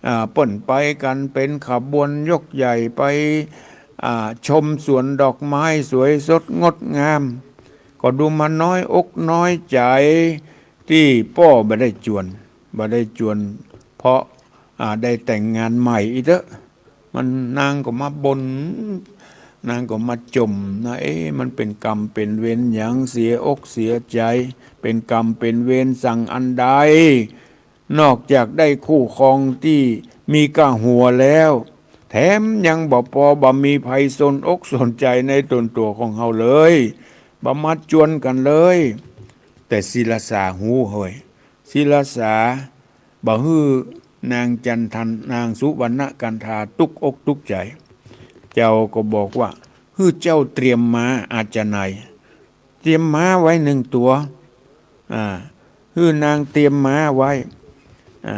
อ่า เปิ้นไปกั๋นเป๋นขบวนยกใหญ่ไป อ่า ชมสวนดอกไม้สวยสดงดงาม ก็ดูมาน้อยอกน้อยใจ๋ ตี้ป้อบ่ได้จวน บ่ได้จวน เพราะ อ่า ได้แต่งงานใหม่อีกเต๊อะ มัน นางก็มาบ่น นางก็มาจ่มนะ เอ๊ะ มันเป๋นกรรมเป๋นเวรหยัง เสียอกเสียใจ๋ เป๋นกรรมเป๋นเวรสังอันใด นอกจากได้คู่ครองตี้มีก้าหัวแล้ว แถมยังบ่ปอ บ่มีใผสนอกสนใจ๋ในต๋นตั๋วของเฮาเลย บ่มาจวนกั๋นเลย แต่ศิลสาฮู้เฮ้ย ศิลสา บ่หื้อนางจันทัน นางสุวรรณกันธาตุ๊กอกตุ๊กใจ๋ เจ้าก็บอกว่า หื้อเจ้าเตรียมม้าอาจจะไหน เตรียมม้าไว้หนึ่งตั๋ว อ่า หื้อนางเตรียมม้าไว้ อ่า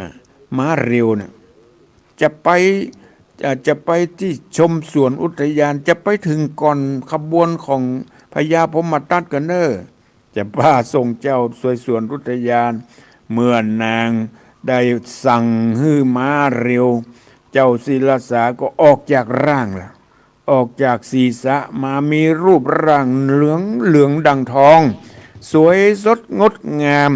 ม้าเร็วเนี่ย จะไป อ่า จะไปตี้ชมสวนอุทยาน จะไปเถิงก่อนขบวนของพญาพรหมทัตกั๋นเน่อ จะพาส่งเจ้าสวยสวนอุทยาน เมื่อนางได้สั่งหื้อม้าเร็ว เจ้าศิลสาก็ออกจากร่างละ ออกจากศีรษะมามีรูปร่างเหลือง เหลืองดังทอง สวยสดงดงาม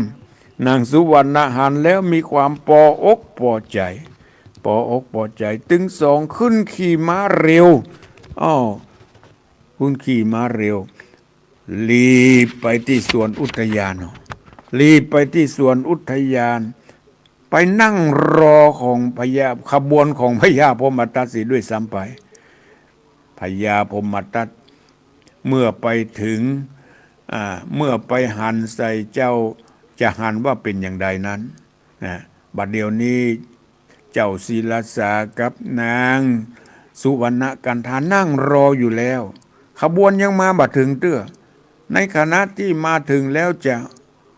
นางสุวรรณหันแล้วมีความปออกปอใจ๋ ปออกปอใจ๋ ตึงสองขึ้นขี่ม้าเร็ว อ้อ ขึ้นขี่ม้าเร็ว รีบไปตี้สวนอุทยาน รีบไปตี้สวนอุทยาน ไปนั่งรอของพญา ขบวนของพญาพรหมทัตเสียด้วยซ้ำไป พญาพรหมทัตเมื่อไปเถิง อ่า เมื่อไปหันใส่เจ้า จะหันว่าเป๋นอย่างใดนั้น นะ บัดเดี๋ยวนี้เจ้าศิลสากับนางสุวรรณกันธานั่งรออยู่แล้ว ขบวนยังมาบ่เถิงเตื้อ ในขณะตี้มาเถิงแล้วจะ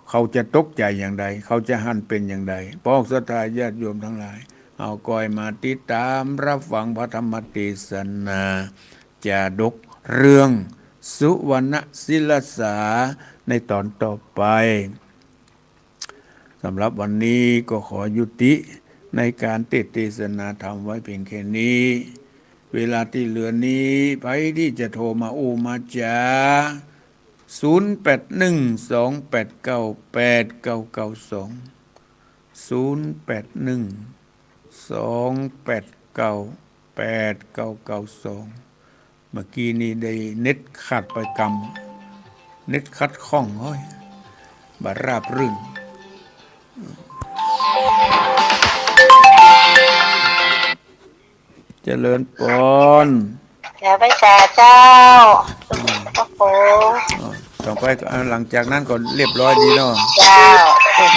เขาจะตกใจ๋อย่างใด เขาจะหันเป๋นอย่างใด ปองศรัทธาญาติโยมตังหลาย เฮาก้อยมาติดต๋ามรับฟังพระธรรมเตสนา จาดกเรื่องสุวรรณศิลสา ในต๋อนต่อไป สำหรับวันนี้ก็ขอยุติในก๋านเตสน์เตสนาธรรมไว้เพียงแค่นี้ เวลาตี้เหลือนี้ ใผตี้จะโทรมาอู้มาจ๋า ศูนย์แปดหนึ่ง สองแปดเก้า แปดเก้าเก้าสอง ศูนย์แปดหนึ่ง สองแปดเก้า แปดเก้าเก้าสอง เมื่อกี้นี้ได้เน็ตขาดไปกำ เน็ตขัดข้อง โอ้ย บ่ราบรื่น เจริญปอน เจ้า ไหว้สาเจ้า อ้าว พระครู อ้าว ต่อไปก็ อ่า หลังจากนั้นก็เรียบร้อยดีเนาะ เจ้า อ่า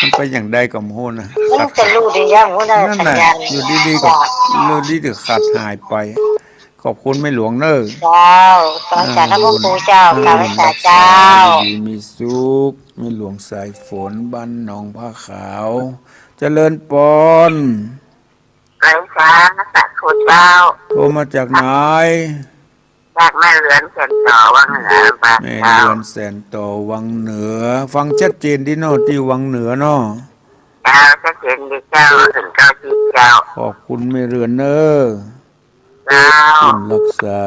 มันไปอย่างใดก็บ่ฮู้นะ มันจะรู้ดียัง บ่ฮู้นะ นั่นแหละ สัญญาณ อยู่ดีๆก็ เจ้า อยู่ดีๆขาดหายไป ขอบคุณแม่หลวงเน่อ เจ้า ขอสาธุ อ่า พระครูเจ้า อ่า กราบไหว้สาเจ้า บุญรักษา อยู่ดีมีสุข แม่หลวงสายฝน บ้านหนองผ้าขาว เจริญปอน ไหว้สา สาธุเจ้า โทรมาจากไหน จากแม่เรือนแสนต่อวังเหนือ แม่เรือนแสนต่อวังเหนือ ฟังชัดเจนดีเนาะ ตี้วังเหนือเนาะ เจ้า ชัดเจนดีเจ้า เถิงเก้าสิบเจ้า ขอบคุณแม่เรือนเน่อ เจ้า บุญรักษา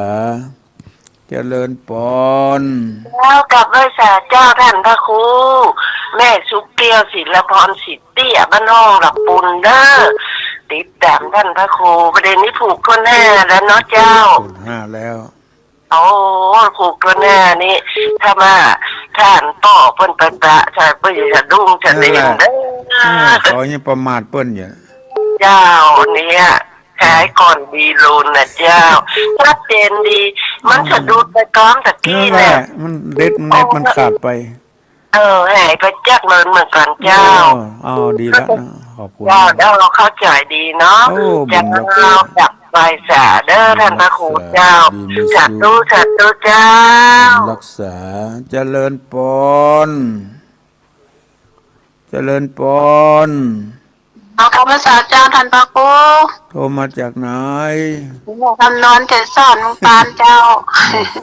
เจริญปอน เจ้า กราบไหว้สาเจ้าต้านพระครู แม่สุขแก้ว ศิลพร ศรีเตี้ย บ้านห้องหลักปูนเน่อ ติดต๋ามต้านพระครู ประเดี๋ยวนี้ผูกถ้วนห้าแล้วเนาะเจ้า ผูกถ้วนห้าแล้ว โอ้ ผูกถ้วนห้านี่ ถ้าว่าต้านป้อเปิ้นไปปะ ใช่ เปิ้นอย่าสะดุ้งสะเดือนเน่อ นั่นแหละ เออ ขออย่าประมาทเปิ้นอย่า เจ้า เนี่ย ขายก่อนดีลูนน่ะเจ้า ชัดเจนดี มันสะดุดไปก้อมตะกี้ นั่นแหละ เนี่ย มันเน็ต มันเน็ตมันขาดไป เออ หายไปจากเลินเหมือนกั๋นเจ้า เออ เอา ดีละนะ ขอบคุณ เจ้า เดี๋ยวเราเข้าใจ๋ดีเนาะ โอ้ บุญรักษา เจ้า กราบไหว้สาเด้อต้านพระครูเจ้า ดีมีสุข สาธุ สาธุเจ้า บุญรักษา เจริญปอน เจริญปอน เอา กราบไหว้สาเจ้าต้านพระครู โทรมาจากไหน คำนวณเกษร เมืองปานเจ้า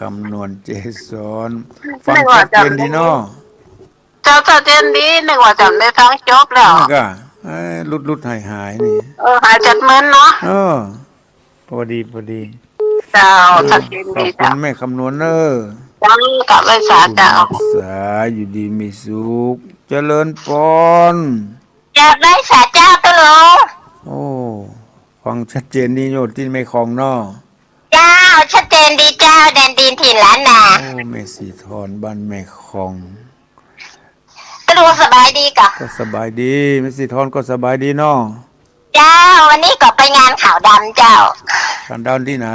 คำนวณเกษร ฟังชัดเจนดีเนาะ เจ้า ชัดเจนดี นึกว่าจะได้ฟังจบแล้ว นี่ก็ เอ้ย หลุดๆ หายๆ นี่ เออ หายจากเมินเนาะ เออ พอดี พอดี เจ้า เออ ชัดเจนดี ขอบคุณ เจ้า แม่คำนวณเน่อ เจ้า กราบไหว้สาเจ้า บุญรักษา อยู่ดีมีสุข เจริญปอน กราบไหว้สาเจ้าตุ๊ลุง โอ้ ฟังชัดเจนดีโยตี้แม่คองเนาะ เจ้า ชัดเจนดีเจ้า แดนดินถิ่นล้านนา โอ้ แม่สีทอนบ้านแม่คอง ตุ๊ลุงสบายดีก่อ ก็สบายดี แม่สีทอนก็สบายดีเนาะ เจ้า วันนี้ก็ไปงานขาวดำเจ้า ขาวดำตี้ไหน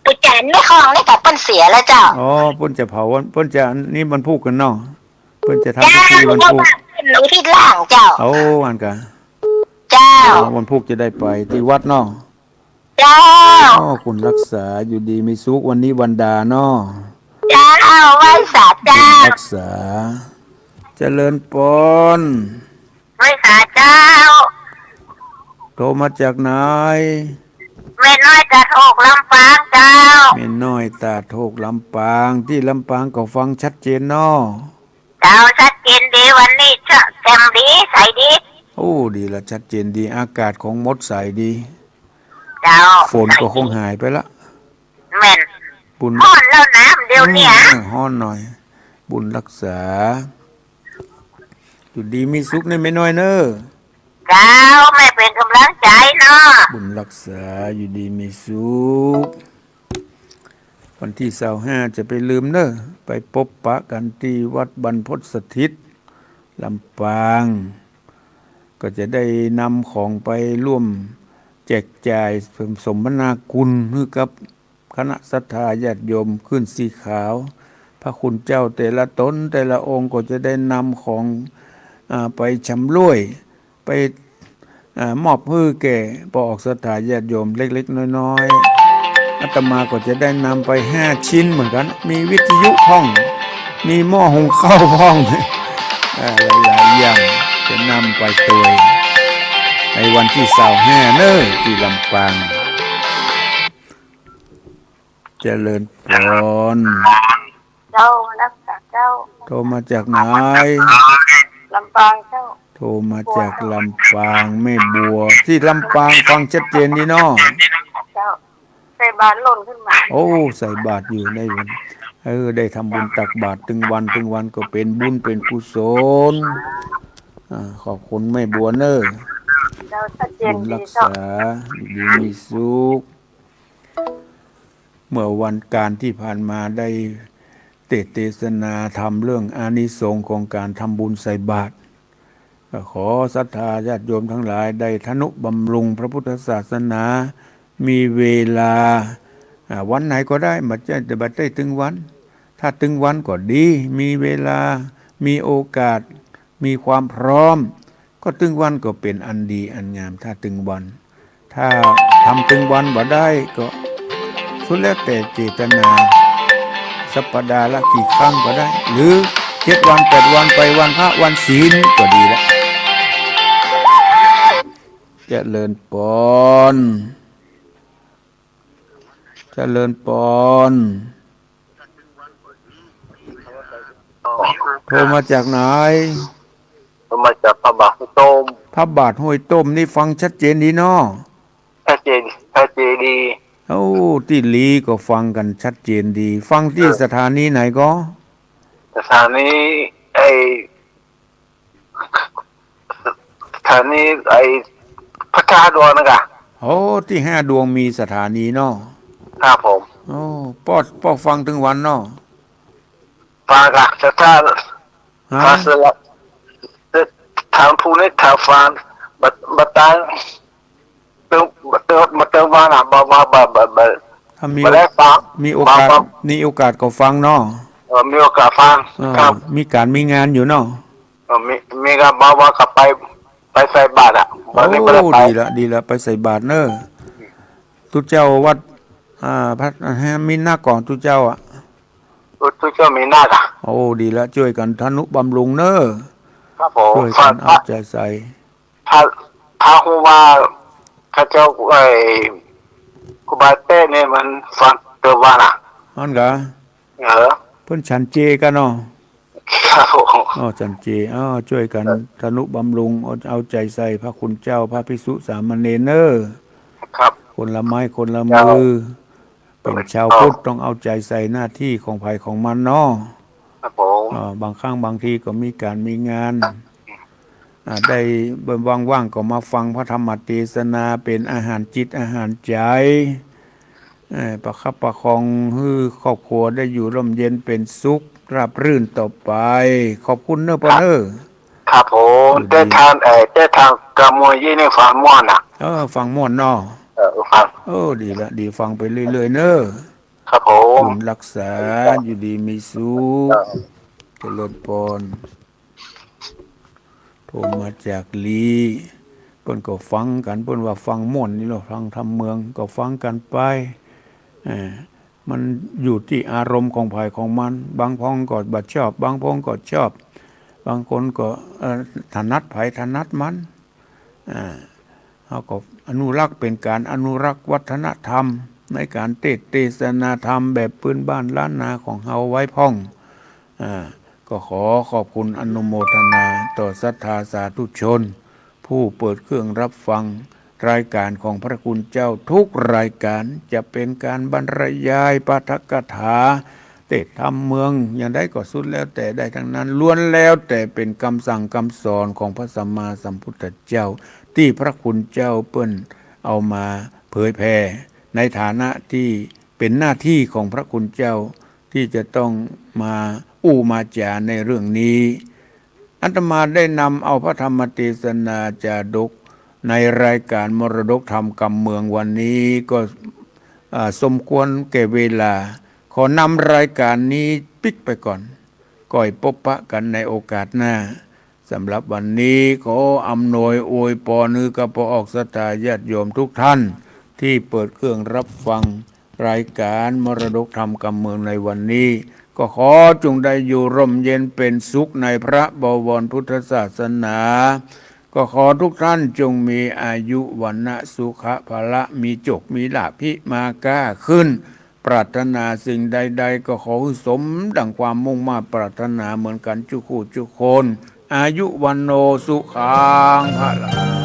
ปู่จ๋ารย์แม่คองนี่ก็เปิ้นเสียแล้วเจ้า อ๋อ เปิ้นจะเผา เปิ้นจะนี่วันพูกกั๋นเนาะ เปิ้นจะทำพิธีวันพูก เจ้า เปิ้นอุทิศร่างเจ้า โอ้ อันกะ เจ้า อ๋อ วันพูกจะได้ไปตี้วัดเนาะ เจ้า อ๋อ บุญรักษา อยู่ดีมีสุข วันนี้วันดาเนาะ เจ้า ไหว้สาเจ้า บุญรักษา เจริญปอน ไหว้สาเจ้า โทรมาจากไหน แม่น้อยตาดโฮก ลำปางเจ้า แม่น้อยตาดโฮก ลำปาง ตี้ลำปางก็ฟังชัดเจนเนาะ เจ้า ชัดเจนดี วันนี้จะแจ่มดี ใสดี โอ้ ดีละ ชัดเจนดี อากาศของมดใสดี เจ้า ฝนก็คงหายไปละ แม่น บุญ ฮ้อนแล้วนะ เดี๋ยวเนี้ย อืม ฮ้อนหน่อย บุญรักษา อยู่ดีมีสุขเน่อแม่น้อยเน่อ เจ้า แม่เป๋นก๋ำลังใจ๋เนาะ บุญรักษา อยู่ดีมีสุข วันตี้ซาวห้าจะไปลืมเน่อ ไปปบปะกั๋นตี้วัดบรรพตสถิต ลำปาง ก็จะได้นำของไปร่วมแจกจ่ายสมนาคุณหื้อกับคณะศรัทธาญาติโยมขึ้นสีขาว พระคุณเจ้าแต่ละต๋นแต่ละองค์ก็จะได้นำของ อ่า ไปชำร่วย ไป อ่า มอบหื้อแก่ปออกศรัทธาญาติโยมเล็กๆ น้อยๆ อาตมาก็จะได้นำไปห้าชิ้นเหมือนกั๋น มีวิทยุพ่อง มีหม้อหุงข้าวพ่อง เอ่อ หลายๆ อย่างจะนำไปตวยในวันตี้ซาวห้าเน้อ ตี้ลำปาง เจริญปอน เจ้า นมัสก๋านเจ้า โทรมาจากไหน ลำปางเจ้า โทรมาจากลำปาง แม่บัว ตี้ลำปางฟังชัดเจนดีเนาะ เจ้า ใส่บาตรหล่นขึ้นมา โอ้ ใส่บาตรอยู่ในวัน เออ ได้ทำบุญตักบาตรตึงวัน ตึงวันก็เป๋นบุญเป๋นกุศล อ่า ขอบคุณแม่บัวเน้อ เจ้า ชัดเจนดีเจ้า บุญรักษา อยู่ดีมีสุข เมื่อวันก๋านตี้ผ่านมาได้เตสน์เตสนาธรรมเรื่องอานิสงส์ของก๋านทำบุญใส่บาตร ก็ขอศรัทธาญาติโยมตังหลายได้ทะนุบำรุงพระพุทธศาสนา มีเวลา อ่า วันไหนก็ได้ บ่ใจ้ บ่ใจ้ตึงวัน ถ้าตึงวันก็ดี มีเวลา มีโอกาส มีความพร้อม ก็ตึงวันก็เป๋นอันดีอันงาม ถ้าตึงวัน ถ้าทำตึงวันบ่ได้ก็สุดแล้วแต่เจตนา สัปดาห์ละกี่ครั้งก็ได้ หรือเจ็ดวันแปดวันไปวันพระวันศีลก็ดีละ เจริญปอน เจริญปอน โทรมาจากไหน โทรมาจากพระบาทห้วยต้ม พระบาทห้วยต้มนี่ฟังชัดเจนดีเนาะ ชัดเจน ชัดเจนดี โอ้ ตี้ลีก็ฟังกั๋นชัดเจนดี ฟังตี้ เออ สถานีไหนก็ สถานี ไอ้ สถานีไอ้พระธาตุดอยนั่นกะ โอ้ ตี้ห้าดวงมีสถานีเนาะ ครับผม โอ้ ป้อ ป้อฟังตึงวันเนาะ ฟังกะ แต่ถ้า ฮะ ถ้าสลับ แต่ถามผู้นี้ถามฟัง บัด บัดตาย เติม เติม มาเติมวันน่ะ บ่ บ่ บ่ บ่ บ่ ถ้ามี บ่ได้ฟัง มีโอกาส บ่ บ่ มีโอกาสก็ฟังเนาะ เออ มีโอกาสฟัง เออ ครับ มีก๋านมีงานอยู่เนาะ เออ มี มีก็บ่าวาก็ไป ไปใส่บาตรอะ วันนี้บ่ได้ไป โอ้ ดีละ ดีละ ไปใส่บาตรเน้อ ตุ๊เจ้าวัด อ่า พระ อ่า มีนักก่อตุ๊เจ้าอะ ตุ๊เจ้ามีนักอะ โอ้ ดีละ จ้วยกั๋นทะนุบำรุงเน้อ ครับผม จ้วยกั๋นเอาใจ๋ใส่ ถ้า ถ้าฮู้ว่า ข้าเจ้า ไอ้ ครูบาเต้นี่มันฟังเติมวันน่ะ อั้นกะ เออ เปิ้นฉันเจกั๋นเนาะ ครับผม อ้อ ฉันเจ อ้อ จ้วยกั๋น เออ ทะนุบำรุง เอา เอาใจ๋ใส่พระคุณเจ้า พระภิกษุสามเณรเน้อ ครับ คนละไม้คนละมือ เจ้า เป๋นชาวพุทธ เออ ต้องเอาใจ๋ใส่หน้าตี้ของใผของมันเนาะ ครับผม อ่า บางครั้งบางทีก็มีก๋านมีงาน อ่า ได้ว่างๆ ก็มาฟังพระธรรมเตสนา เป๋นอาหารจิตอาหารใจ๋ เอ่อ ประคับประคองหื้อครอบครัวได้อยู่ร่มเย็นเป๋นสุข ราบรื่นต่อไป ขอบคุณเน้อปอเน้อ ครับผม อยู่ดี แต่ทาง เอ่อ แต่ทางกำมวยยี่นี่ฟังม่วนน่ะ เออ ฟังม่วนเนาะ เออ ฟัง เออ ดีละ ดี ฟังไปเรื่อยๆ เน้อ ครับผม บุญรักษา ครับ อยู่ดีมีสุข ครับ เจริญปอน โทรมาจากลี เปิ้นก็ฟังกั๋น เปิ้นว่าฟังม่วนนี่เนาะ ฟังธรรมเมือง ก็ฟังกั๋นไป เอ่อ มันอยู่ตี้อารมณ์ของใผของมัน บางพ่องก็บ่ชอบ บางพ่องก็ชอบ บางคนก็ เอ่อ ถนัดใผถนัดมัน อ่า เฮาก็อนุรักษ์ เป๋นก๋านอนุรักษ์วัฒนธรรม ในก๋านเตสน์เตสนาธรรมแบบพื้นบ้านล้านนาของเฮาไว้พ่อง อ่า ก็ขอขอบคุณอนุโมทนาต่อศรัทธาสาธุชน ผู้เปิดเครื่องรับฟังรายก๋านของพระคุณเจ้าทุกรายก๋าน จะเป๋นก๋านบรรยายปาฐกถา เตสน์ธรรมเมือง อย่างใดก็สุดแล้วแต่ได้ทั้งนั้น ล้วนแล้วแต่เป๋นกำสั่งกำสอนของพระสัมมาสัมพุทธเจ้า ตี้พระคุณเจ้าเปิ้นเอามาเผยแผ่ ในฐานะตี้เป๋นหน้าตี้ของพระคุณเจ้า ตี้จะต้องมาอู้มาจ๋าในเรื่องนี้ อาตมาได้นำเอาพระธรรมเตสนาจาดกในรายก๋านมรดกธรรมกำเมืองวันนี้ก็ อ่า สมควรแก่เวลา ขอนำรายก๋านนี้ปิดไปก่อน ก่อยปบปะกั๋นในโอกาสหน้า สำหรับวันนี้ขออำนวยอวยปอนหื้อกับป้อออกศรัทธาญาติโยมทุกท่าน ตี้เปิดเครื่องรับฟังรายก๋านมรดกธรรมกำเมืองในวันนี้ ก็ขอจงได้อยู่ร่มเย็นเป๋นสุขในพระบวรพุทธศาสนา ก็ขอทุกท่านจงมีอายุ วรรณะ สุขะ พละ มีโจค มีลาภ มีมาก้าขึ้น ปรารถนาสิ่งใดๆ ก็ขอหื้อสมดังความมุ่งมาดปรารถนาเหมือนกั๋นจุกคู่จุกคน อายุ วัณโณ สุขัง พลัง